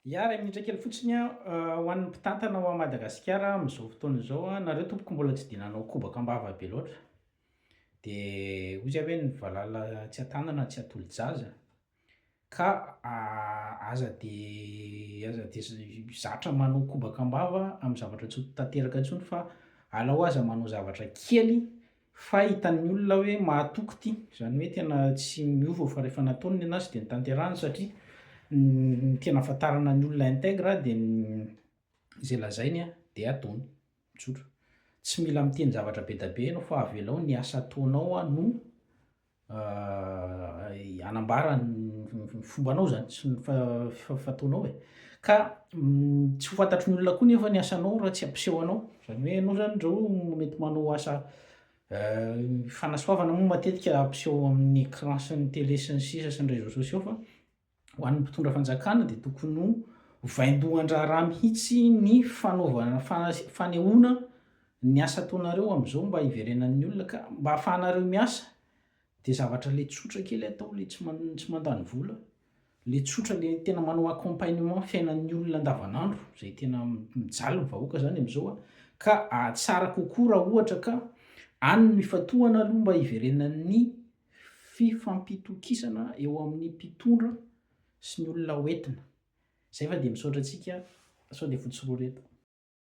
Ya, iray minitra kely fotsiny an, ho an'ny mpitantana ao Madagasikara amin'izao fotoana izao an, nareo tompoko mbola tsy dia nanao kobaka am-bava be loatra, dia hoy zay hoe ny valala tsy an-tanana tsy atolo-jaza, ka aza dia aza dia zatra manao kobaka am-bava amin'ny zavatra tsy ho tanteraka intsony fa alao aza manao zavatra kely Fa hitan'ny olona hoe mahatoky ity, izany hoe tena tsy miova fa rehefa nataony ny anazy dia notanterahiny satria ny tena ahafantarana ny olona intègre dia ny izay lazainy dia ataony, tsotra. Tsy mila miteny zavatra be da be ianao fa avelao ny asa ataonao no hanambara ny fombanao zany sy ny fataonao e. Ka tsy ho fantatry ny olona koa nefa ny asanao raha tsy ampiseho anao, zany hoe ianao zany zao mety manao asa fanasoavana moa matetika ampiseho amin'ny écran sy ny télé sy ny sisa sy ny réseaux sociaux fa ho an'ny mpitondra fanjakana dia tokony ho vaindohan-draharaha mihitsy ny fanaovana fanehoana ny asa ataonareo amin'izao mba hiverenan'ny olona ka mba ahafahanareo miasa dia zavatra le tsotra kely atao le tsy tsy mandany vola, le tsotra le tena manao accompagnement fiainan'ny olona andavanandro zay tena mijaly ny vahoaka zany amin'izao a, ka tsara kokoa raha ohatra ka any no ifantohana aloha mba hiverenan'ny fifampitokisana eo amin'ny mpitondra sy ny olona hoentina. Zay fa dia misaotra antsika sao dia fotsy rora eto.